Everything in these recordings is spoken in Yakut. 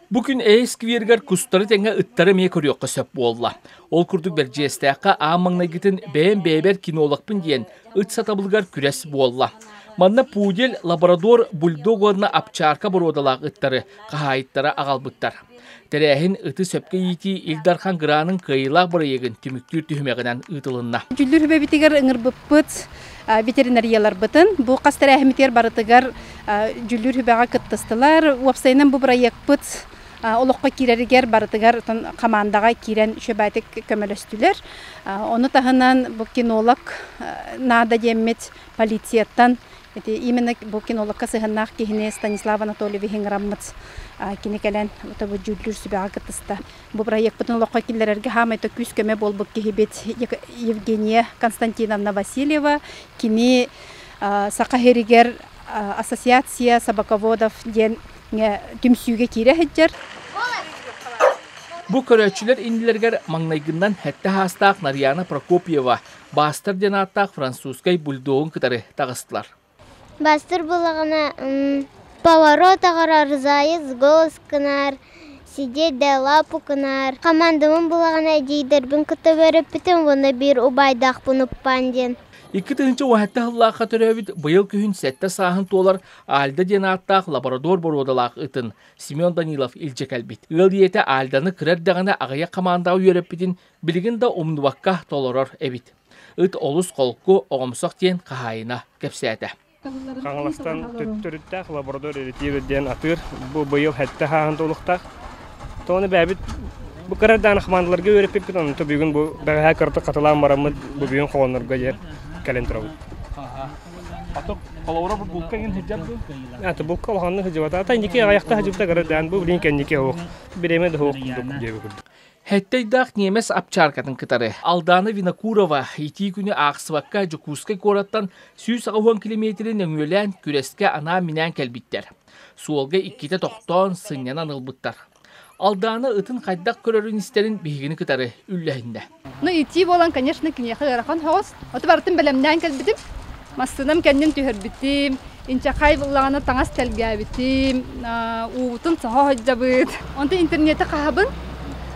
Бу күн Эйэ скверигэр кустары тэҥэ ыттары эмиэ көрүөххэ сөп буолла. Ол курдук Бэрдьиэстээххэ аан маҥнайгытын бэйэм бэйэбэр кинологпын диэн ыт сатабылыгар күрэс буолла. Манна пудель, лабрадор, бульдог уонна апчаарка боруодалаах ыттары хаһаайыттара аҕалбыттар. Тэрээһин ыты сөпкө иитии Ил Дархан гранын кыайыылаах бырайыагын түмүктүүр түһүмэҕинэн ыытылынна. Дьүүллүүр сүбэбитигэр ыҥырбыппыт ветеринарияларбытын. Бу хас тэрээһиммитигэр барытыгар дьүүллүүр сүбэҕэ кыттыстылар. Уопсайынан бу бырайыакпыт олоххо киирэригэр барытыгар хамаандаҕа киирэн үчүгэйдик көмөлөстүлэр. Ону таһынан бу кинолог наада диэммит полицияттан ити именно бу кинологка сыһыаннаах киһини Станислав Анатольевич ыҥыраммыт кини кэлэн бу дьүүллүүр сүбэҕэ кыттыста. Бу проекпытын олоххо киллэрэргэ хаамай күүс-көмө буолбут киһибит Евгения Константиновна Васильева. Кини Саха сиригэр Ассоциация собаководов диэн түмсүүгэ киирэ сылдьар. Бу көрөөччүлэр иннилэригэр маҥнайгыннан сэттэ саастаах Нарьяна Прокопьева Бастер диэн ааттаах французскай бульдогун кытары таҕыстылар. Бастер булаҕына поворот оҕорор, заяц голос гынар, сидеть да лапу гынар. Командамын булаҕына эдьиийдэрбин кытта үөрэппитим уонна биир убайдаахпын уппаан диэн. 2017 сыллаахха төрөөбүт быйыл күһүн сэттэ сааһын туолар Альда диэн ааттаах лабрадор боруодалаах ытын Семен Данилов илдьэ кэлбит. Ыал ийэтэ Альданы кыра эрдэҕинэ аҕыйах хамаандаҕа үөрэппитин билигин да умнубакка толорор эбит. Ыт олус холку, оҕомсох диэн хаһаайына кэпсээтэ. Хаҥаластан төрүттээх лабрадор ретивер диэн атыыр. Бу быйыл сэттэ сааһын туолуохтаах. Тоҕону бэйэбит бу кыра дааны хамаандаларга үөрэппиппит, онто бүгүн бу бэҕэһээ кыратык хатылаан бараммыт бу бүгүн холоннорго диэн кэлэн турабыт. Ато холобура бу булка иҥин сылдьар дуо? Аты булка улаханнык сылдьыбата. Ата инники аҕыйахта сылдьыбыта кыра даан бу билин кэнники оһох. Бириэмэ да оһох курдук диэби курдук. Һэттэйдаах ньиэмэс апчааркатын кытары Алдана Винокурова итии күнү аахсыбакка Дьокуускай куораттан 180 километры нөҥүөлээн күрэскэ анаан-минээн кэлбиттэр. Суолга иккитэ тохтоон, сынньанан ылбыттар. Алдана ытын хайдах көрөрүн-истэрин биһигини кытары үллэһиннэ. Ну, итии буолан, конечно, киниэхэ ыарахан соҕус. Оту барытын бэлэмнээн кэлбитим. Массыынам кэннин түһэрбитим, инчэхэй буллаҕына таҥас тэлгээбитим, уубутун соһо сылдьабыт. Онтон интернети хаһабын,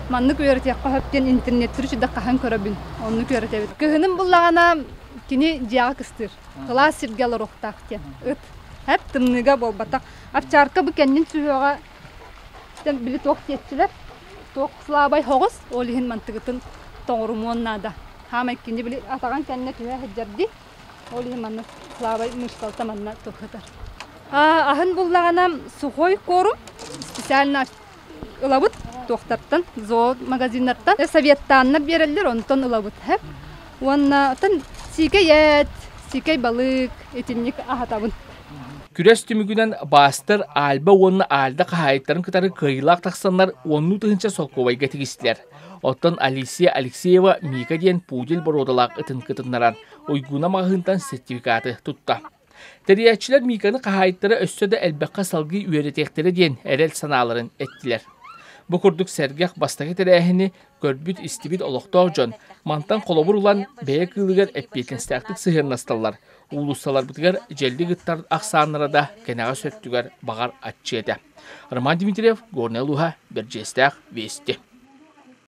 маннык үөрэтиэххэ сөп диэн интернеттэр үчүгэй хаһан көрөбүн, оннук үөрэтэбит. Кыһынын буллаҕына кини дьиэҕэ кыстыыр. Кылаас сиргэ олоруохтаах диэн. Ыт. Эп тымныыга буолбатах. Овчарка бу кэннин сүһүөҕэ били туох диэччилэр, туох слабай соҕус, ол иһин мантыгытын тоҥорумуон наада. Хаамай кини били атаҕын кэннэ түһэ сылдьар дии. Ол иһин манна слабай мышцалта манна туһатар. Аһын буллаҕына сухой корм специально ылабыт туохтартан зоо магазиннартан советтааннар биэрэллэр онтон ылабыт хэп уонна оттон сиикэй эт сиикэй балык итинник аһатабын. Күрэс түмүгүнэн Бастер Альба уонна Альда хаһаайыттарын кытары кыайыылаах тахсаннар уоннуу тыһыынча солкуобайга тигистилэр. Оттон Алисия Алексеева Мика диэн пудель боруодалаах ытын кытыннаран, Уйгуна маҕаһыынтан сертификаты тутта. Тэрийээччилэр Миканы хаһаайыттара өссө да элбэххэ салгыы үөрэтиэхтэрэ диэн эрэл санааларын эттилэр. Бу курдук сэргэх бастакы тэрээһини көрбүт-истибит олохтоох дьон мантан холобур ылан бэйэ кыылыгар эппиэтинэстээхтик сыһыаннасталлар, уулуссаларбытыгар дьэллик ыттар ахсааннара да кэнэҕэс өттүгэр баҕар аччыа этэ. Роман Дмитриев, Горнай улууһа, Бэрдьиэстээх, Вести.